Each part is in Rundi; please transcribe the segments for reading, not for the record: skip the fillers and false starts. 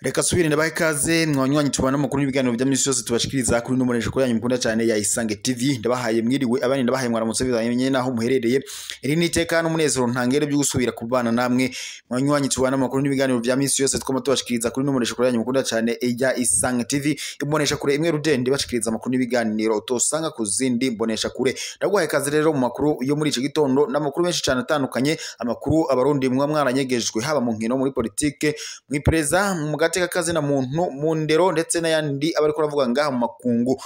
Reka subire ndabahe ikaze mwanywanyi tubana amakuru n'ibiganiro bya misi yose tubashikiriza kuri no muresho yanyu mukunda cyane ya Isange TV. Ndabahaye mwiriwe abandi, ndabahaye mwaramutse bivanye naho muherereye. Iri ni iteka n'umunezero ntangere byo gusubira kubana namwe mwanywanyi tubana amakuru n'ibiganiro bya misi yose twama tubashikiriza kuri no muresho yanyu mukunda cyane ya Isange TV. Imbonesha kure imwe rudende bashikiriza amakuru n'ibiganiro utosanga ku zindi mbonesha kure. Ndaguhaye ikaze rero mu makuru yo muri iki gitondo n'amakuru menshi cyane atandukanye, amakuru abarundi mwa mwaranyegejwe haba mu nkino, muri politike, mu iperereza, mu gateka kazina muntu, mu ndero ndetse n'ayandi abariko ravuga ngaha mu makungu.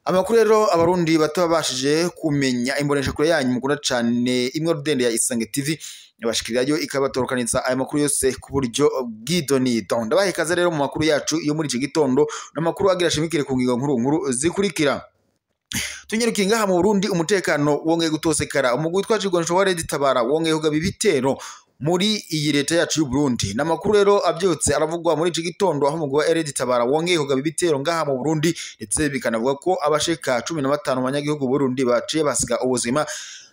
Amakuru rero abarundi batabashije kumenya, imbonesha kure yanyu mukunda cyane imwe rudende ya Isange TV ibashikirirayo ikabatorokanitsa aya makuru yose ku buryo bw'idonido. Ndabaha ikaze rero mu makuru yacu yo muri iki gitondo n'amakuru agira ashimikire ku ngingo nkuru nkuru zikurikira. Tunyarukiye ngaha mu Burundi, umutekano wongeye gutosekara. Umugwi witwa Jigonsho wa Red Tabara wongeye kugaba ibitero muri iyi leta yacu y'u Burundi. N'amakuru rero abyutse aravugwa muri iki gitondo aho umugwi wa Red Tabara wongeye kugaba ibitero ngaha mu Burundi, ndetse bikanavuga ko abashika 15 mu banyagihugu Burundi baciye basiga ubuzima.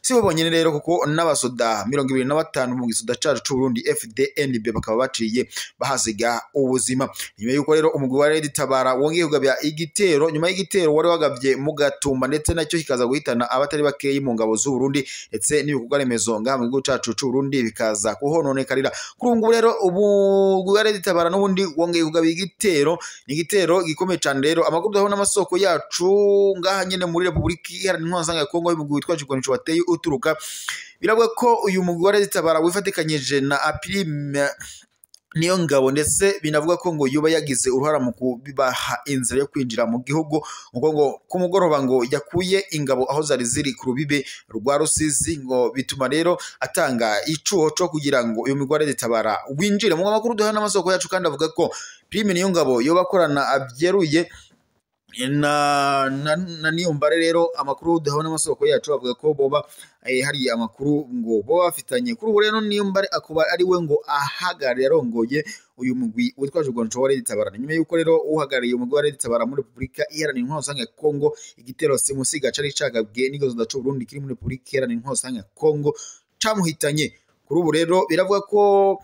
Si bo bonyene rero, kuko n'abasoda 25 mu gisoda cacu c'u Burundi FDNB bakaba baciye bahasiga ubuzima. Nyuma yuko rero umugwi wa Red Tabara wongeye kugabya igitero, nyuma y'igitero wari wagabye mu Gatumba, ndetse nacyo kikaza guhitana abatari bakeyi mu ngabo z'u Burundi ndetse n'ibikorwa remezo ngaha mu gihugu cacu c'u Burundi bikaza kuhononekarira. Kuri ubu ngubu rero umugwi wa Red Tabara n'ubundi wongeye kugabya igitero, ni igitero gikomeye cane. Rero amakuru duhabwa n'amasoko yacu ngaha nyene muri Republika Iharanira Intwaro ya Kongo, y'umugwi witwa Jigwanisho wateye uturuka, biravuga ko uyu mugwi wa Red Tabara wifatikanyije na Aprime niyo ngabo, ndetse binavuga ko ngo yoba yagize uruhara mu kubibaha inzira yo kwinjira mu gihugu, ngo ngo ku mugoroba ngo yakuye ingabo aho zari ziri ku rubibe rwa Rusizi, ngo bituma rero atanga icuho co kugira ngo uyu mugwi wa Red Tabara winjire. Mu makuru duha n'amasoko yacu kandi avuga ko Prime niyo ngabo yoba akorana abyeruye na Niyombare. Rero amakuru duhawe n'amasoko yacu avuga ko boba hari amakuru ngo boba bafitanye. Kuri ubu rero Niyombare akuba ari we ngo ahagarariye arongoye uyu mugwi witwa Jugonsho wa Red Tabara. Nyuma yuko rero uhagarariye umugwi wa Red Tabara muri Republika Iharanira Intwaro Rusange ya Kongo, igitero simusiga cari cagabwe n'igisoda c'u Burundi kiri muri Republika Iharanira Intwaro Rusange ya Kongo camuhitanye. Kuri ubu rero biravuga ko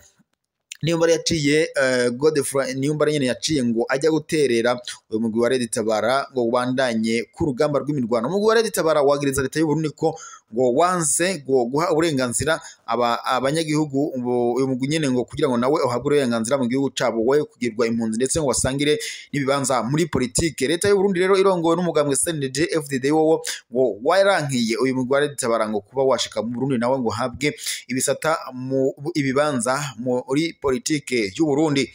Niyombare yaciye Godefroid Niyombare nyene yaciye ngo ajya guterera uyu mugwi wa Red Tabara ngo ubandanye ku rugamba rw'imirwano. Umugwi wa Red Tabara wagiriza leta y'u Burundi ko ngo wanse ngo guha uburenganzira aba abanyagihugu uyu mugwi nyene ngo kugira ngo nawe uhabwe uburenganzira mu gihugu cabo, we kugirwa impunzi ndetse ngo basangire n'ibibanza muri politike. Leta y'u Burundi rero irongowe n'umugambwe CNDD FDD wowo ngo warankiye uyu mugwi wa Red Tabara ngo kuba washika mu Burundi nawe ngo uhabwe ibisata mu ibibanza muri politike y'u Burundi.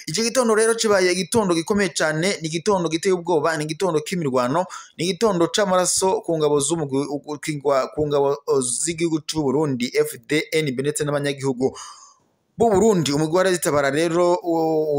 Iki gitondo rero kibaye igitondo gikomeye cyane, ni igitondo giteye ubwoba, ni igitondo k'imirwano, ni igitondo c'amaraso ku ngabo z'umugwi ku ngabo z'igihugu c'u Burundi FDNB ndetse n'abanyagihugu b'u Burundi. Umugwi wa Red Tabara rero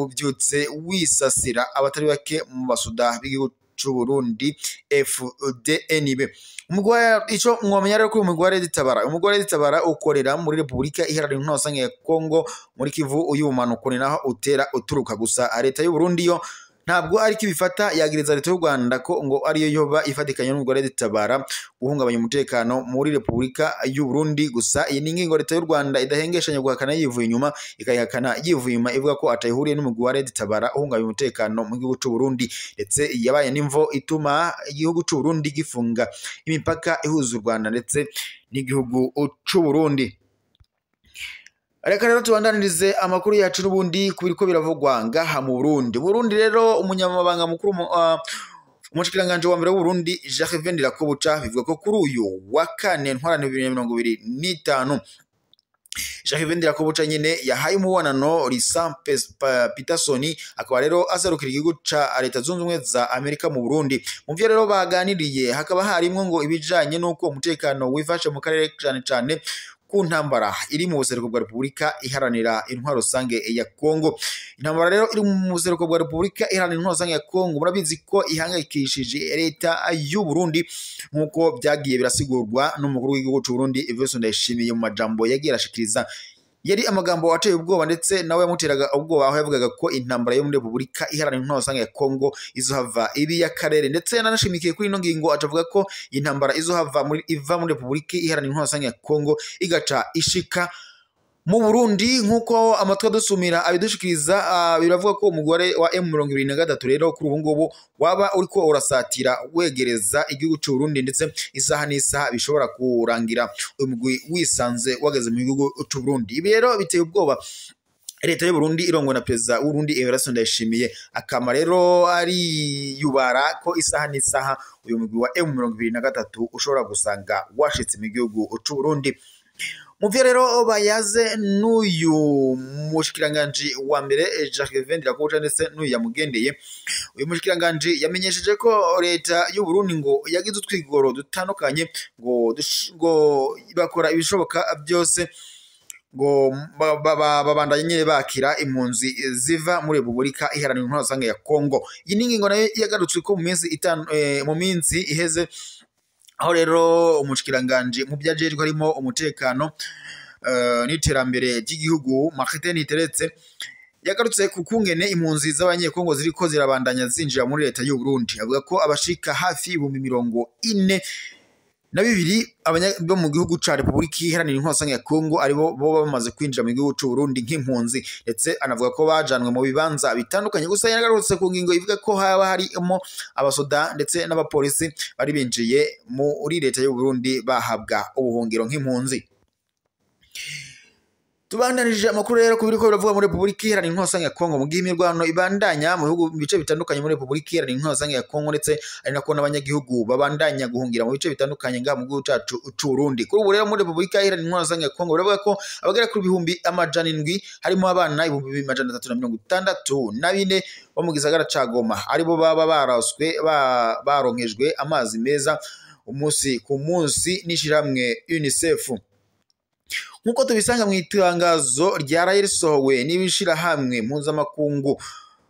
ubyutse wisasira abatari bake mu basoda b'igihugu c'u Burundi FDNB. Umugwi ico mwomenya rero kuri umugwi wa Red Tabara, umugwi wa Red Tabara ukorera muri Republika Iharanira Intwaro Rusange ya Kongo muri Kivu uyumanuko, ni naho utera uturuka. Gusa leta y'u Burundi yo ntabwo ariko ibifata, yagiriza leta y'u Rwanda ko ngo ariyo yoba ifatikanye n'umugwi wa Red Tabara guhungabanya umutekano muri Republika y'u Burundi. Gusa iyi ni ingingo leta y'u Rwanda idahengeshanya guhakana yivuye inyuma, ikayihakana yivuye inyuma ivuga ko atayihuriye n'umugwi wa Red Tabara uhungabanya umutekano mu gihugu c'u Burundi, ndetse yabaye n'imvo ituma igihugu c'u Burundi gifunga imipaka ihuza u Rwanda ndetse n'igihugu c'u Burundi. Reka rero tubandanirize amakuru yacu n'ubundi ku biriko biravugwa ngaha mu Burundi. Burundi rero umunyamabanga mukuru umushikiranganji wa mbere w'u Burundi Jacques Ndirakobuca bivuga ko kuri uyu wa kane ntwarante 2025 Jacques Ndirakobuca nyene yahaye umubonano Lisa Peterson, akaba rero aserukira igihugu ca Leta Zunze Ubumwe za Amerika mu Burundi. Mu vyo rero baganiriye hakaba harimwo ngo ibijanye n'uko umutekano wifashe mu karere, cane cane ku ntambara iri mu buseruko bwa Republika Iharanira Intwaro Rusange ya Kongo. Intambara rero iri mu buseruko bwa Republika Iharanira Intwaro Rusange ya Kongo murabizi ko ihangayikishije leta y'u Burundi, nk'uko byagiye birasigurwa n'umukuru w'igihugu c'u Burundi Evariste Ndayishimiye mu majambo yagiye arashikiriza Yari amagambo ateye ubwoba, ndetse nawe yamuteraga ubwoba aho yavugaga ko intambara yo muri Repubulika Iharanira Intwaro Rusange ya Kongo izohava ibi y'akarere. Ndetse yananashimikiye kuri ino ngingo, acavuga ko intambara izohava iva muri Repubulika Iharanira Intwaro Rusange ya Kongo igaca ishika mu Burundi. Nk'uko amatwi adusumira abidushikiriza, biravuga ko umugore wa M23 rero kuri ubu ngubu waba uriko urasatira wegereza igihugu cy'u Burundi, ndetse isaha n'isaha bishobora kurangira umugwi wisanze wageze mu gihugu cy'u Burundi. Ibi rero biteye ubwoba leta y'u Burundi irongwa na perezida w'u Burundi Evariste Ndayishimiye, akama rero ari yubara ko isaha n'isaha uyu mugwi wa M23 ushobora gusanga washitse mu gihugu cy'u Burundi. Muvyo rero bayaze n'uyu mushikiranganji wa mbere Jacques Ndirakobuca ndetse n'uyu yamugendeye, uyu mushikiranganji yamenyesheje ko leta y'u Burundi ngo yagize utwigoro dutandukanye ngo bakora ibishoboka byose ngo babandanye nyine bakira impunzi ziva muri Repubulika Iharanira Intwaro Rusange ya Kongo. Iyi ni ingingo nayo yagarutswe ko mu minsi iheze, aho rero umushikiranganji mu byajejwe harimo umutekano n'iterambere ry'igihugu Martin Niteretse yagarutse ku kungene impunzi z'abanyekongo ziriko zirabandanya zinjira muri leta y'u Burundi. Avuga ko abashika hafi 42,000 bo mu gihugu ca Repubulika Iharanira Intwaro Rusange ya Kongo aribo bo bamaze kwinjira mu gihugu c'u Burundi nk'impunzi, ndetse anavuga ko bajanwe mu bibanza bitandukanye. Gusa yaragarutse ku ngingo ivuga ko haba harimo abasoda ndetse n'abapolisi bari binjiye muri leta y'u Burundi bahabwa ubuhungiro nk'impunzi. Tubandanije amakuru rero ku biriko biravuga muri Repubulika Iharanira Intwaro Rusange ya Kongo mu gihe imirwano ibandanya mu bihugu bice bitandukanye muri Repubulika Iharanira Intwaro Rusange ya Kongo, ndetse ari nako n'abanyagihugu babandanya guhungira mu bice bitandukanye ngaha mu gihugu cacu c'u Burundi. Kuri ubu rero muri Repubulika Iharanira Intwaro Rusange ya Kongo biravuga ko abagera kuri 700,000 harimo abana 364,000 bo mu gisagara ca Goma aribo baba baraswe baronkejwe amazi meza umunsi ku munsi n'ishirahamwe UNICEF. Nkuko tubisanga mu itangazo ryaraye risohowe n'ibishirahamwe mpuzamakungu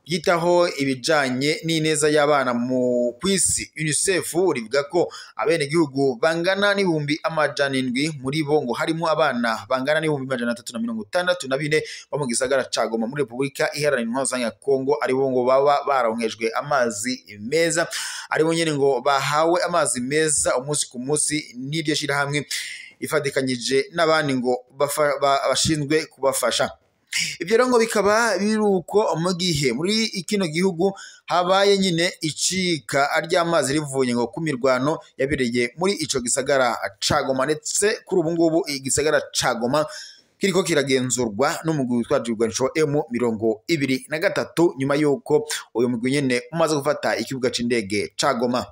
ryitaho ibijanye n'ineza y'abana mu kwisi UNICEF, rivuga ko abenegihugu bangana n'700,000 muri bo ngo harimo abana bangana n'364,000 bo mu gisagara ca Goma muri Repubulika Iharanira Intwaro Rusange ya Kongo aribo ngo baba baronkejwe amazi meza, aribo nyene ngo bahawe amazi meza umunsi ku munsi n'iryo shirahamwe ifadikanyije n'abandi ngo bashinzwe kubafasha. Ibyo rero ngo bikaba biruko mu gihe muri kino gihugu habaye nyine icika ry'amazi rivuye ngo ku mirwano yabereye muri ico gisagara ca Goma, ndetse kuri ubu ngubu igisagara ca Goma kiriko kiragenzurwa n'umugwi witwa Jigwanisho M23 nyuma yuko uyu mugwi nyene umaze gufata ikibuga c'indege ca Goma.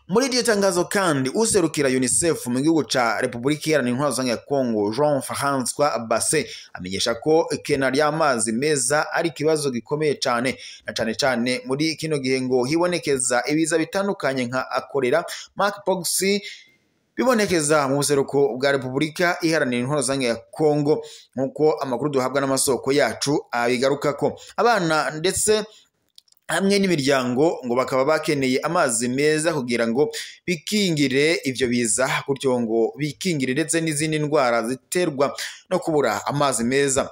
Muri iryo tangazo kandi userukira UNICEF mu gihugu ca Repubulika Iharanira Intwaro Rusange ya Kongo Jean François Basse amenyesha ko ikena ry'amazi meza ari ikibazo gikomeye cane, na cane cane muri kino gihe ngo hibonekeza ibiza bitandukanye nka akorera, monkeypox bibonekeza mu buseruko bwa Repubulika Iharanira Intwaro Rusange ya Kongo, nkuko amakuru duhabwa n'amasoko yacu abigarukako. Abana ndetse hamwe n'imiryango ngo bakaba bakeneye amazi meza kugira ngo bikingire ivyo biza, gutyo ngo bikingire ndetse n'izindi ndwara ziterwa no kubura amazi meza.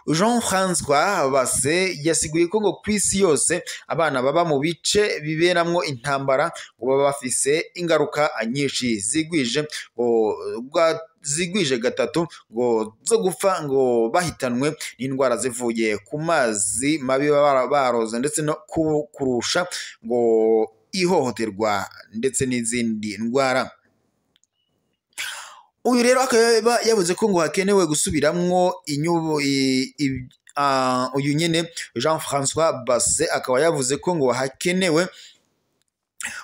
Jean François Basse yasiguye ko ngo kwisi yose abana baba mu bice biberamwo intambara ngo baba bafise ingaruka nyinshi zigwije ngo zigwije gatatu ngo zo gupfa ngo bahitanwe n'indwara zivuye ku mazi mabi baroze, ndetse no kurusha ngo ihohoterwa ndetse n'izindi ndwara. Uyu rero akaba yavuze ko ngo hakenewe gusubiramwo uyu nyene Jean François Basse akaba yavuze ko ngo hakenewe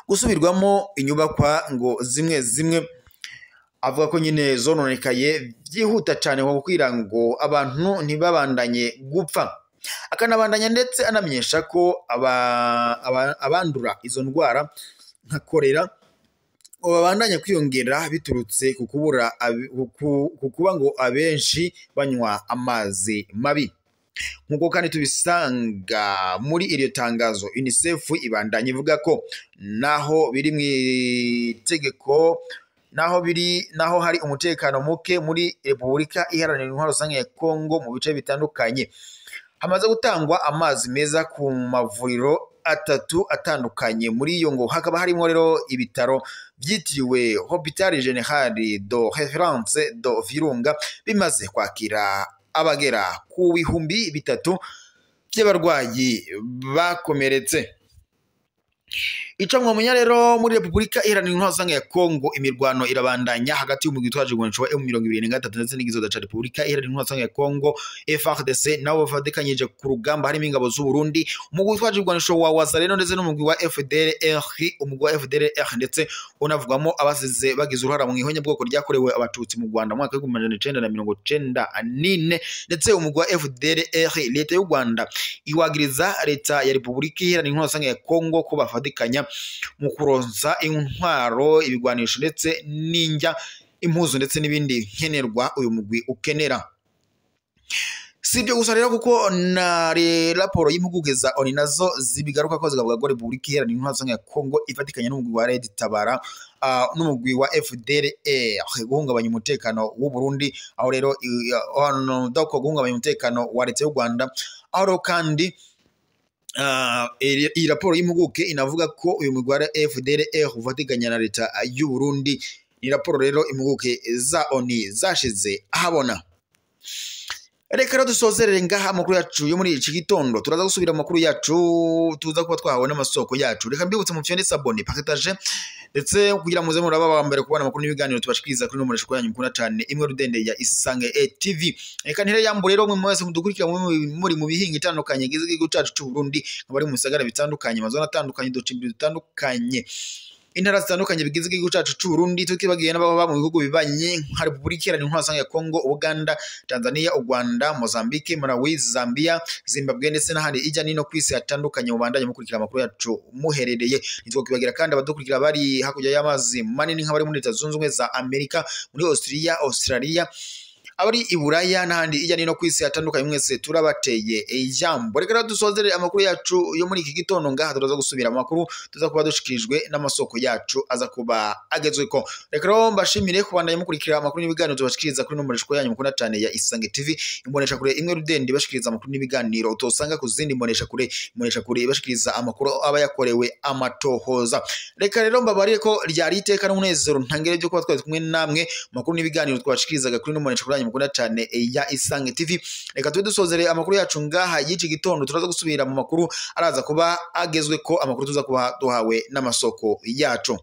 gusubirwamo inyubakwa ngo zimwe zimwe, avuga ko nyine zononekaye byihuta cyane ngo kugira ngo abantu ntibabandanye gupfa. Akanabandanya ndetse anamenyesha ko abandura izo ndwara nka korera babandanya kwiyongera biturutse ku kubura ku kuba ngo abenshi banywa amazi mabi. Nkuko kandi tubisanga muri iryo tangazo, UNICEF ibandanya ivuga ko naho biri mu itegeko Naho biri naho hari umutekano muke muri Repubulika Iharanira Intwaro Rusange ya Kongo mu bice bitandukanye. Hamaze gutangwa amazi meza ku mavuriro 3 atandukanye, muri iyo ngo hakaba harimo rero ibitaro byitiriwe Hôpital Général de Référence de Virunga bimaze kwakira abagera ku 3000 by'abarwayi bakomeretse. Ico mwomenya rero muri Repubulika Iharanira Intwaro Rusange ya Kongo, imirwano irabandanya hagati y'umugwi witwaje ibigwanisho wa M23 ndetse n'igisoda ca Repubulika Iharanira Intwaro Rusange ya Kongo FARDC, nabo bafatikanyije ku rugamba harimo ingabo z'u Burundi, umugwi witwaje ibigwanisho wa Wazalendo ndetse n'umugwi wa FDLR, umugwi wa FDLR ndetse unavugwamo abasize bagize uruhara mu ihonyabwoko ryakorewe abatutsi mu Rwanda mu mwaka w'igihumbi 1994, ndetse umugwi wa FDLR leta y'u Rwanda iwagiriza leta ya Repubulika Iharanira Intwaro Rusange ya Kongo ko bafatikanya mu kuronsa intwaro, ibigwanisho ndetse n'injya, impuzu ndetse n'ibindi nkenerwa uyu mugwi ukenera. Si ibyo gusa rero, kuko na raporo y'impuguke za ONU nazo zibigaruka ko zikavuga ko Repubulika Iharanira Intwaro Rusange ya Kongo ifatikanya n'umugwi wa Red Tabara n'umugwi wa FDLR guhungabanya umutekano w'u Burundi, aho rero guhungabanya umutekano wa leta y'u Rwanda, aho rero kandi iyi raporo y'impuguke inavuga ko uyu mugwi wa FDLR ufatikanya na leta y'u Burundi. Ni raporo rero impuguke za ONU zashize ahabona. Reka rero dusozerere ngaha amakuru yacu yo muri iki gitondo, turaza gusubira amakuru yacu tuza kuba twahawe n'amasoko yacu. Reka mbibutse mu fyonde s'abonner, partage ndetse kugira muze muraba ba mbere kubona amakuru n'ibiganiro tubashikiriza kuri nomero yanyu mukunda cyane imwe rudende ya Isange TV. Reka ntire yambo rero mwe mwese mudukurikira muri mu bihinga itandukanye gize igihugu cacu c'u Burundi, abari mu bisagara bitandukanye, amazone atandukanye, ducimbiri dutandukanye, intara zitandukanye bigize igihugu cacu c'u Burundi, tukibagiye n'ababa mu bihugu bibanye nka Repubulika Iharanira Intwaro Rusange ya Kongo, Uganda, Tanzania, u Rwanda, Mozambique, Malawi, Zambia, Zimbabwe ndetse n'ahandi ijya nino kwisi hatandukanye. Mubandanye mukurikira amakuru yacu muherereye. Ntitwokibagira kandi abadukurikira bari hakurya y'amazi manini nk'abari muri Leta Zunze Ubumwe za Amerika, muri Australia, abari i Buraya n'ahandi ijya nino kwisi hatandukanye, mwese turabateye ijambo. Reka rero dusozere amakuru yacu yo muri iki gitondo ngaha, turaza gusubira amakuru tuza kuba dushikirijwe n'amasoko yacu aza kuba agezweko. Reka rero mbashimire kubandanya mukurikira amakuru n'ibiganiro tubashikiriza kuri nomero yanyu mukunda cyane ya Isange TV, imbonesha kure imwe rudende bashikiriza amakuru n'ibiganiro utosanga ku zindi imbonesha kure bashikiriza amakuru aba yakorewe amatohoza. Reka rero mbabarire ko ryari iteka n'umunezero ntangere byo kuba twari kumwe namwe amakuru n'ibiganiro twabashikirizaga kuri nomero yanyu mukunda cyane ya Isange TV. Reka tube dusozere amakuru yacu ngaha y'iki gitondo, turaza gusubira mu makuru araza kuba agezwe ko amakuru tuza kuba duhawe n'amasoko yacu.